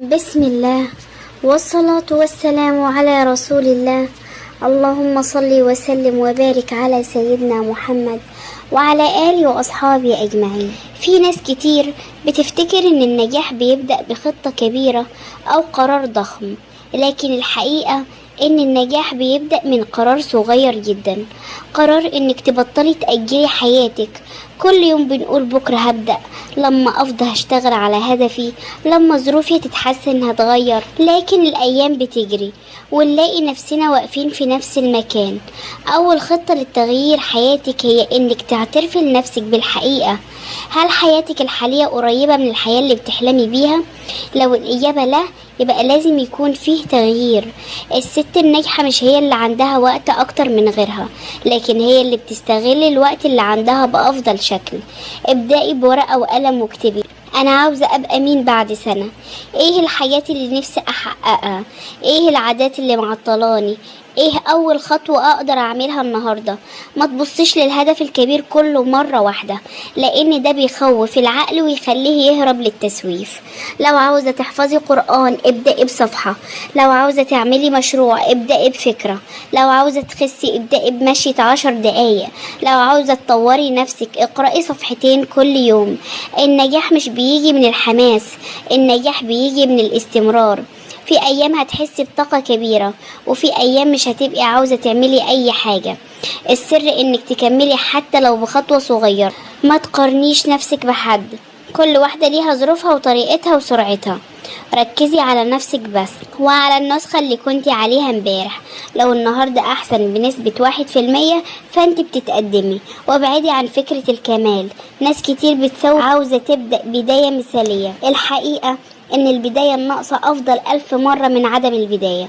بسم الله والصلاة والسلام على رسول الله. اللهم صل وسلم وبارك على سيدنا محمد وعلى آله وأصحابه أجمعين. في ناس كتير بتفتكر إن النجاح بيبدأ بخطة كبيرة أو قرار ضخم، لكن الحقيقة إن النجاح بيبدأ من قرار صغير جدا، قرار إنك تبطلي تأجلي حياتك. كل يوم بنقول بكرة هبدأ، لما أفضى هشتغل على هدفي، لما ظروفي تتحسن هتغير، لكن الأيام بتجري ونلاقي نفسنا واقفين في نفس المكان. أول خطة للتغيير حياتك هي إنك تعترفي لنفسك بالحقيقة. هل حياتك الحالية قريبة من الحياة اللي بتحلمي بيها؟ لو الإجابة لا، يبقى لازم يكون فيه تغيير. الست الناجحة مش هي اللي عندها وقت أكتر من غيرها، لكن هي اللي بتستغل الوقت اللي عندها بأفضل شكل. ابدأي بورقة وقلم واكتبي: أنا عاوزة أبقى مين بعد سنة؟ إيه الحاجات اللي نفسي أحققها؟ إيه العادات اللي معطلاني؟ ايه اول خطوة اقدر اعملها النهاردة؟ ما تبصيش للهدف الكبير كله مرة واحدة، لان ده بيخوف العقل ويخليه يهرب للتسويف. لو عاوزة تحفظي قرآن ابدأي بصفحة، لو عاوزة تعملي مشروع ابدأي بفكرة، لو عاوزة تخسي ابدأي بمشية 10 دقايق، لو عاوزة تطوري نفسك اقرأي صفحتين كل يوم. النجاح مش بيجي من الحماس، النجاح بيجي من الاستمرار. في ايام هتحسي بطاقة كبيرة، وفي ايام مش هتبقي عاوزة تعملي اي حاجة. السر انك تكملي حتى لو بخطوة صغيرة. ما تقارنيش نفسك بحد، كل واحدة ليها ظروفها وطريقتها وسرعتها. ركزي على نفسك بس وعلى النسخة اللي كنتي عليها امبارح. لو النهاردة أحسن بنسبة 1% فانت بتتقدمي. وابعدي عن فكرة الكمال. ناس كتير بتسوي عاوزة تبدأ بداية مثالية. الحقيقة ان البداية الناقصة افضل 1000 مرة من عدم البداية.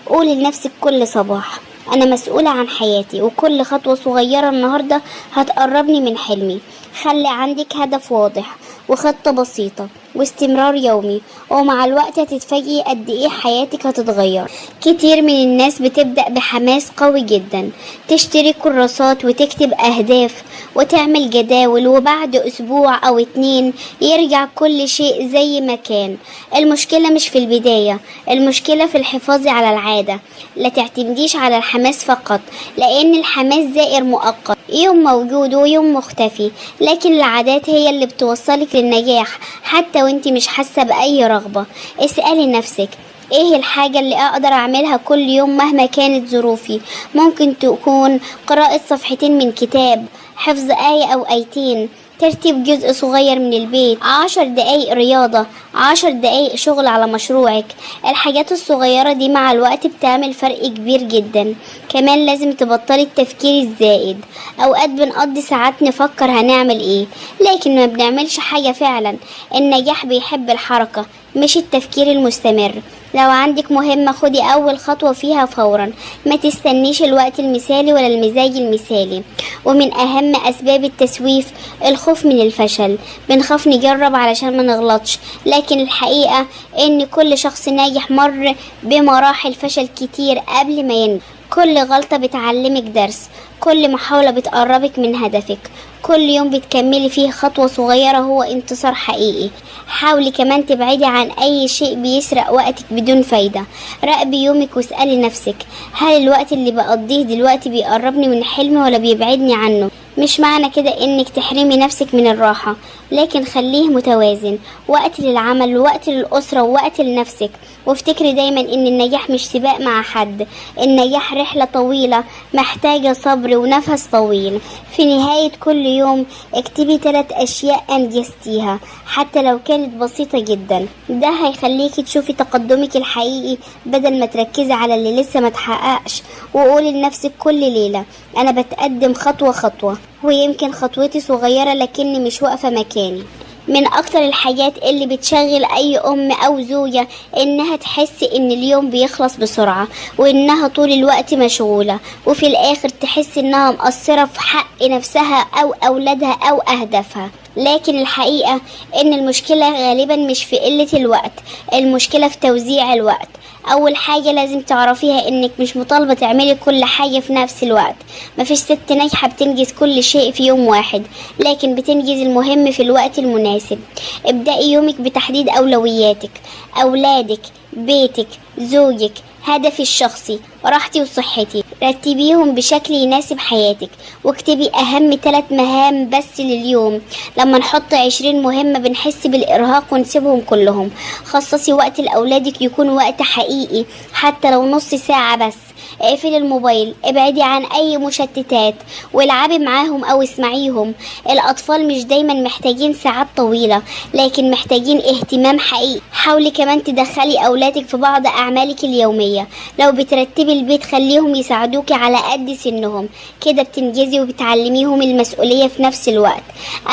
قولي لنفسك كل صباح: انا مسؤولة عن حياتي، وكل خطوة صغيرة النهاردة هتقربني من حلمي. خلي عندك هدف واضح وخطة بسيطة واستمرار يومي، ومع الوقت هتتفاجئي قد ايه حياتك هتتغير. كتير من الناس بتبدأ بحماس قوي جدا، تشتري كراسات وتكتب اهداف وتعمل جداول، وبعد اسبوع او 2 يرجع كل شيء زي ما كان. المشكلة مش في البداية، المشكلة في الحفاظ على العادة. لا تعتمديش على الحماس فقط، لان الحماس زائر مؤقت، يوم موجود ويوم مختفي، لكن العادات هي اللي بتوصلك للنجاح حتى وانت مش حاسة بأي رغبة. اسألي نفسك: ايه الحاجة اللي اقدر اعملها كل يوم مهما كانت ظروفي؟ ممكن تكون قراءة صفحتين من كتاب، حفظ آية او آيتين، ترتيب جزء صغير من البيت، 10 دقايق رياضة، 10 دقايق شغل على مشروعك. الحاجات الصغيرة دي مع الوقت بتعمل فرق كبير جدا. كمان لازم تبطلي التفكير الزائد. اوقات بنقضي ساعات نفكر هنعمل ايه، لكن ما بنعملش حاجة فعلا. النجاح بيحب الحركة مش التفكير المستمر. لو عندك مهمة خدي أول خطوة فيها فورا، ما تستنيش الوقت المثالي ولا المزاج المثالي. ومن أهم أسباب التسويف الخوف من الفشل. بنخاف نجرب علشان ما نغلطش، لكن الحقيقة إن كل شخص ناجح مر بمراحل فشل كتير قبل ما ينجح. كل غلطة بتعلمك درس، كل محاولة بتقربك من هدفك، كل يوم بتكملي فيه خطوة صغيرة هو انتصار حقيقي. حاولي كمان تبعدي عن أي شيء بيسرق وقتك بدون فايدة. راقبي يومك واسألي نفسك: هل الوقت اللي بقضيه دلوقتي بيقربني من حلمي ولا بيبعدني عنه؟ مش معنى كده انك تحرمي نفسك من الراحة، لكن خليه متوازن، وقت للعمل ووقت للأسرة ووقت لنفسك. وافتكري دايما ان النجاح مش سباق مع حد، النجاح رحلة طويلة محتاجة صبر ونفس طويل. في نهاية كل يوم اكتبي 3 أشياء أنجزتيها، حتى لو كانت بسيطة جدا. ده هيخليكي تشوفي تقدمك الحقيقي بدل ما تركزي على اللي لسه ما تحققش. وقولي لنفسك كل ليلة: أنا بتقدم خطوة خطوة، ويمكن خطوتي صغيرة لكني مش واقفة مكاني. من اكتر الحاجات اللي بتشغل اي ام او زوجة انها تحس ان اليوم بيخلص بسرعة، وانها طول الوقت مشغولة، وفي الاخر تحس انها مقصرة في حق نفسها او اولادها او اهدافها. لكن الحقيقة إن المشكلة غالبا مش في قلة الوقت، المشكلة في توزيع الوقت. أول حاجة لازم تعرفيها إنك مش مطالبة تعملي كل حاجة في نفس الوقت. مفيش ست ناجحة بتنجز كل شيء في يوم واحد، لكن بتنجز المهم في الوقت المناسب. ابدأي يومك بتحديد أولوياتك: أولادك، بيتك، زوجك، هدفي الشخصي، راحتي وصحتي. رتبيهم بشكل يناسب حياتك، واكتبي أهم 3 مهام بس لليوم. لما نحط 20 مهمة بنحس بالإرهاق ونسيبهم كلهم. خصصي وقت لأولادك يكون وقت حقيقي، حتى لو نص ساعة بس. اقفلي الموبايل، ابعدي عن اي مشتتات، والعبي معاهم او اسمعيهم. الاطفال مش دايما محتاجين ساعات طويلة، لكن محتاجين اهتمام حقيقي. حاولي كمان تدخلي اولادك في بعض اعمالك اليومية. لو بترتبي البيت خليهم يساعدوكي على قد سنهم، كده بتنجزي وبتعلميهم المسؤولية في نفس الوقت.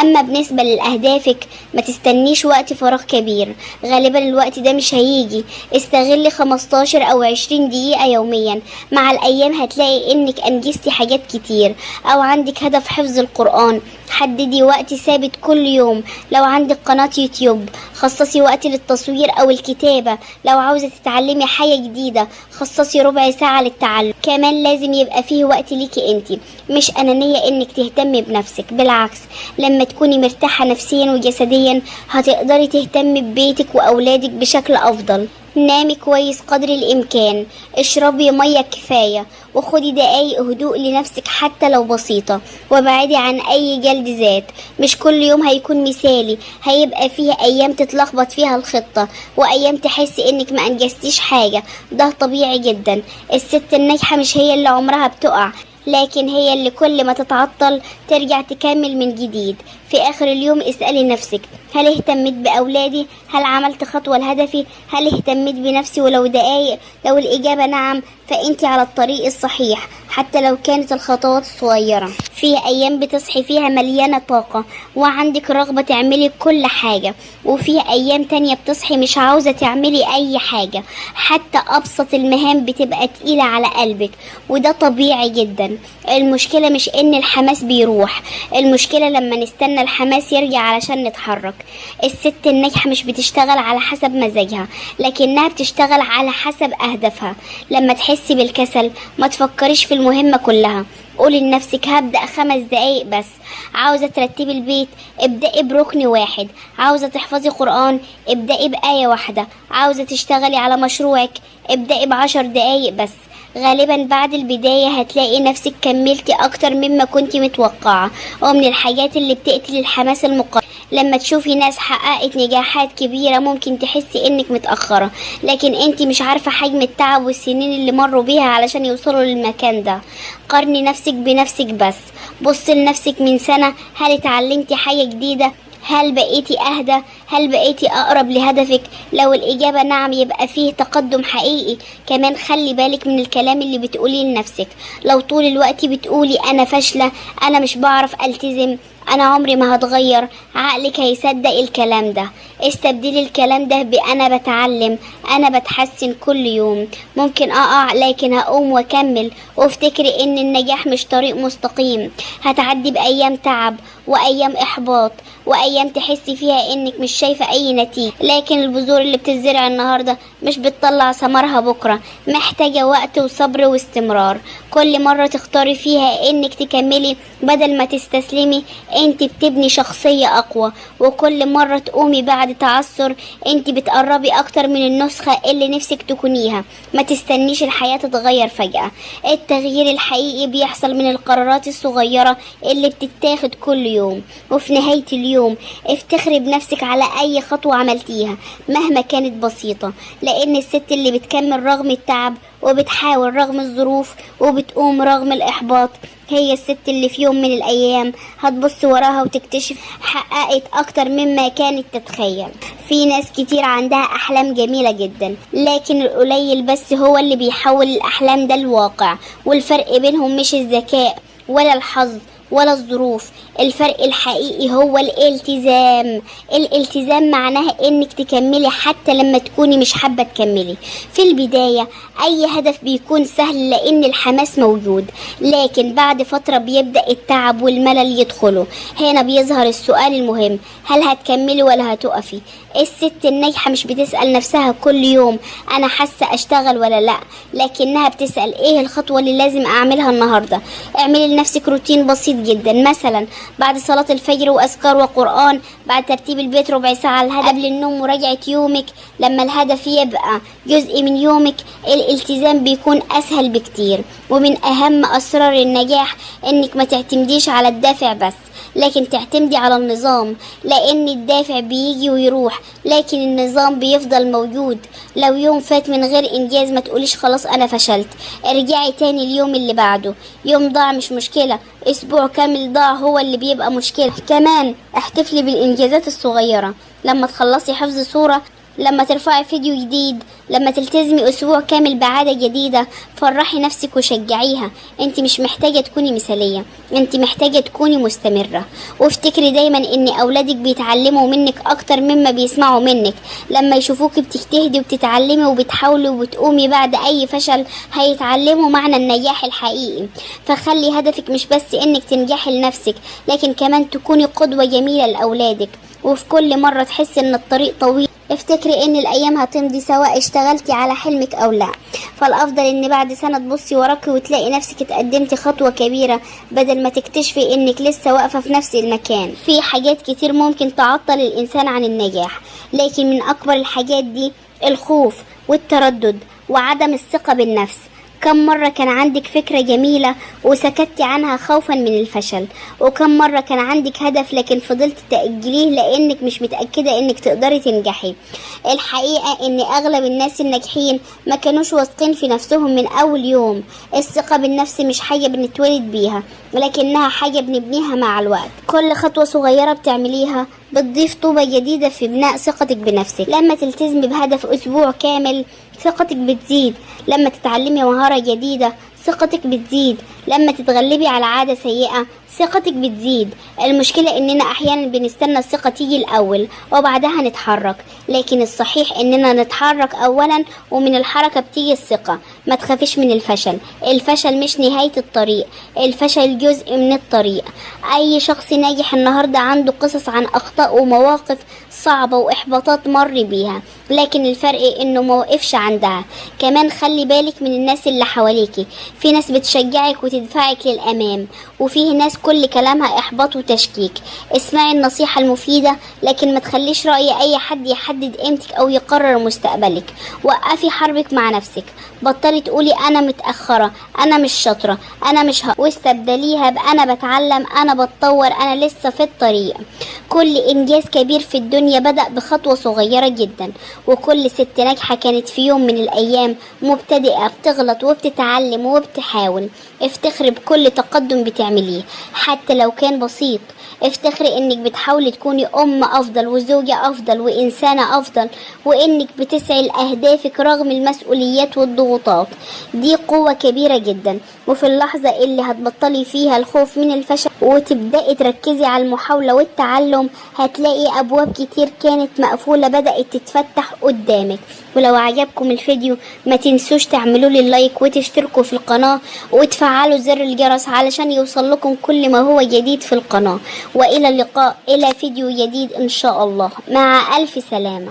اما بالنسبة لأهدافك، ما تستنيش وقت فراغ كبير، غالبا الوقت ده مش هيجي. استغلي 15 او 20 دقيقة يوميا. مع الأيام هتلاقي إنك أنجزتي حاجات كتير. أو عندك هدف حفظ القرآن، حددي وقت ثابت كل يوم. لو عندك قناة يوتيوب، خصصي وقت للتصوير أو الكتابة. لو عاوزة تتعلمي حاجة جديدة، خصصي ربع ساعة للتعلم. كمان لازم يبقى فيه وقت ليكي انتي. مش أنانية إنك تهتمي بنفسك، بالعكس، لما تكوني مرتاحة نفسيا وجسديا هتقدري تهتمي ببيتك وأولادك بشكل أفضل. نامي كويس قدر الإمكان، اشربي مية كفاية، وخدي دقايق هدوء لنفسك حتى لو بسيطة، وابعدي عن أي جلد ذات. مش كل يوم هيكون مثالي، هيبقى فيه أيام تتلخبط فيها الخطة، وأيام تحسي إنك ما أنجزتيش حاجة. ده طبيعي جدا. الست الناجحة مش هي اللي عمرها بتقع، لكن هي اللي كل ما تتعطل ترجع تكمل من جديد. في آخر اليوم اسألي نفسك: هل اهتميت بأولادي؟ هل عملت خطوة لهدفي؟ هل اهتميت بنفسي ولو دقايق؟ لو الإجابة نعم، فأنت على الطريق الصحيح، حتى لو كانت الخطوات صغيرة. في أيام بتصحي فيها مليانة طاقة وعندك رغبة تعملي كل حاجة، وفي أيام تانية بتصحي مش عاوزة تعملي أي حاجة، حتى أبسط المهام بتبقى تقيلة على قلبك، وده طبيعي جدا. المشكلة مش إن الحماس بيروح، المشكلة لما نستنى الحماس يرجع علشان نتحرك. الست الناجحة مش بتشتغل على حسب مزاجها، لكنها بتشتغل على حسب أهدافها. لما تحسي بالكسل ما تفكريش في المهمة كلها، قولي لنفسك هبدأ 5 دقايق بس. عاوزة ترتبي البيت، ابدأي بركن واحد. عاوزة تحفظي قرآن، ابدأي بآية واحدة. عاوزة تشتغلي على مشروعك، ابدأي ب10 دقايق بس. غالبا بعد البداية هتلاقي نفسك كملتي أكتر مما كنتي متوقعة. ومن الحاجات اللي بتقتل الحماس المقارنة. لما تشوفي ناس حققت نجاحات كبيرة ممكن تحسي انك متأخرة، لكن انتي مش عارفة حجم التعب والسنين اللي مروا بيها علشان يوصلوا للمكان ده. قارني نفسك بنفسك بس، بصي لنفسك من سنة، هل اتعلمتي حاجة جديدة؟ هل بقيتي أهدى؟ هل بقيتي أقرب لهدفك؟ لو الإجابة نعم، يبقى فيه تقدم حقيقي. كمان خلي بالك من الكلام اللي بتقوليه لنفسك. لو طول الوقت بتقولي أنا فاشلة، أنا مش بعرف ألتزم، أنا عمري ما هتغير، عقلك هيصدق الكلام ده. استبدلي الكلام ده بأنا بتعلم، أنا بتحسن كل يوم، ممكن أقع لكن هقوم وأكمل. وافتكري إن النجاح مش طريق مستقيم، هتعدي بأيام تعب وأيام إحباط وأيام تحسي فيها إنك مش شايفة أي نتيجة، لكن البذور اللي بتزرع النهاردة مش بتطلع ثمرها بكرة، محتاجة وقت وصبر واستمرار. كل مرة تختاري فيها إنك تكملي بدل ما تستسلمي، انت بتبني شخصية أقوى، وكل مرة تقومي بعد تعثر انت بتقربي أكتر من النسخة اللي نفسك تكونيها. ما تستنيش الحياة تتغير فجأة، التغيير الحقيقي بيحصل من القرارات الصغيرة اللي بتتاخد كل يوم. وفي نهاية اليوم افتخري بنفسك على أي خطوة عملتيها مهما كانت بسيطة، لأن الست اللي بتكمل رغم التعب وبتحاول رغم الظروف وبتقوم رغم الإحباط هي الست اللي في يوم من الأيام هتبص وراها وتكتشف حققت أكتر مما كانت تتخيل. في ناس كتير عندها أحلام جميلة جدا، لكن القليل بس هو اللي بيحول الأحلام ده لواقع، والفرق بينهم مش الذكاء ولا الحظ ولا الظروف. الفرق الحقيقي هو الالتزام. الالتزام معناه انك تكملي حتى لما تكوني مش حابة تكملي. في البداية اي هدف بيكون سهل لان الحماس موجود، لكن بعد فترة بيبدأ التعب والملل يدخلوا. هنا بيظهر السؤال المهم، هل هتكملي ولا هتقفي؟ الست الناجحة مش بتسأل نفسها كل يوم انا حاسة اشتغل ولا لا، لكنها بتسأل ايه الخطوة اللي لازم اعملها النهاردة. اعملي لنفسك روتين بسيط جدا، مثلا بعد صلاة الفجر واذكار وقرآن، بعد ترتيب البيت ربع ساعة الهدف، قبل النوم مراجعة يومك. لما الهدف يبقى جزء من يومك الالتزام بيكون اسهل بكتير. ومن اهم اسرار النجاح انك ما تعتمديش على الدافع بس، لكن تعتمدي على النظام، لان الدافع بيجي ويروح لكن النظام بيفضل موجود. لو يوم فات من غير انجاز ما تقوليش خلاص انا فشلت، ارجعي تاني اليوم اللي بعده. يوم ضاع مش مشكلة، اسبوع كامل ضاع هو اللي بيبقى مشكلة. كمان احتفلي بالانجازات الصغيرة، لما تخلصي حفظ صورة، لما ترفعي فيديو جديد، لما تلتزمي اسبوع كامل بعادة جديدة. فرحي نفسك وشجعيها. انت مش محتاجة تكوني مثالية، انت محتاجة تكوني مستمرة. وافتكري دايما ان اولادك بيتعلموا منك اكتر مما بيسمعوا منك. لما يشوفوك بتجتهدي وبتتعلمي وبتحاولي وبتقومي بعد اي فشل هيتعلموا معنى النجاح الحقيقي. فخلي هدفك مش بس انك تنجحي لنفسك، لكن كمان تكوني قدوة جميلة لاولادك. وفي كل مرة تحسي ان الطريق طويل افتكري ان الايام هتمضي سواء اشتغلتي على حلمك او لا. فالافضل ان بعد سنة تبصي وراكي وتلاقي نفسك اتقدمتي خطوة كبيرة، بدل ما تكتشفي انك لسه واقفة في نفس المكان. في حاجات كتير ممكن تعطل الانسان عن النجاح، لكن من اكبر الحاجات دي الخوف والتردد وعدم الثقة بالنفس. كم مرة كان عندك فكرة جميلة وسكتي عنها خوفا من الفشل؟ وكم مرة كان عندك هدف لكن فضلت تأجليه لأنك مش متأكدة أنك تقدري تنجحي؟ الحقيقة أن أغلب الناس الناجحين ما كانوش واثقين في نفسهم من أول يوم. الثقة بالنفس مش حاجة بنتولد بيها، ولكنها حاجة بنبنيها مع الوقت. كل خطوة صغيرة بتعمليها بتضيف طوبة جديدة في بناء ثقتك بنفسك. لما تلتزمي بهدف أسبوع كامل ثقتك بتزيد، لما تتعلمي مهارة جديدة ثقتك بتزيد، لما تتغلبي على عادة سيئة ثقتك بتزيد. المشكلة اننا احيانا بنستنى الثقة تيجي الاول وبعدها نتحرك، لكن الصحيح اننا نتحرك اولا ومن الحركة بتيجي الثقة. ما تخافيش من الفشل، الفشل مش نهاية الطريق، الفشل جزء من الطريق. اي شخص ناجح النهاردة عنده قصص عن اخطاء ومواقف صعبة واحباطات مر بيها، لكن الفرق انه ما وقفش عندها. كمان خلي بالك من الناس اللي حواليكي، في ناس بتشجعك وتدفعك للامام، وفيه ناس كل كلامها احباط وتشكيك. اسمعي النصيحة المفيدة، لكن ما تخليش رأي اي حد يحدد قيمتك او يقرر مستقبلك. وقفي حربك مع نفسك، بطلي تقولي انا متأخرة، انا مش شاطرة، انا مش واستبدليها بانا بتعلم، انا بتطور، انا لسه في الطريق. كل انجاز كبير في الدنيا بدأ بخطوة صغيرة جدا، وكل ست ناجحة كانت في يوم من الايام مبتدئة بتغلط وبتتعلم وبتحاول. افتخري بكل تقدم بتعمليه حتى لو كان بسيط. افتخري انك بتحاولي تكوني ام افضل وزوجة افضل وانسانة افضل، وانك بتسعي لاهدافك رغم المسؤوليات والضغوطات. دي قوة كبيرة جدا. وفي اللحظة اللي هتبطلي فيها الخوف من الفشل وتبدأي تركزي على المحاولة والتعلم، هتلاقي ابواب كتير كانت مقفولة بدأت تتفتح قدامك. ولو عجبكم الفيديو ما تنسوش تعملوا لي اللايك وتشتركوا في القناة وتفعلوا زر الجرس علشان يوصل لكم كل ما هو جديد في القناة. وإلى اللقاء إلى فيديو جديد إن شاء الله. مع ألف سلامة.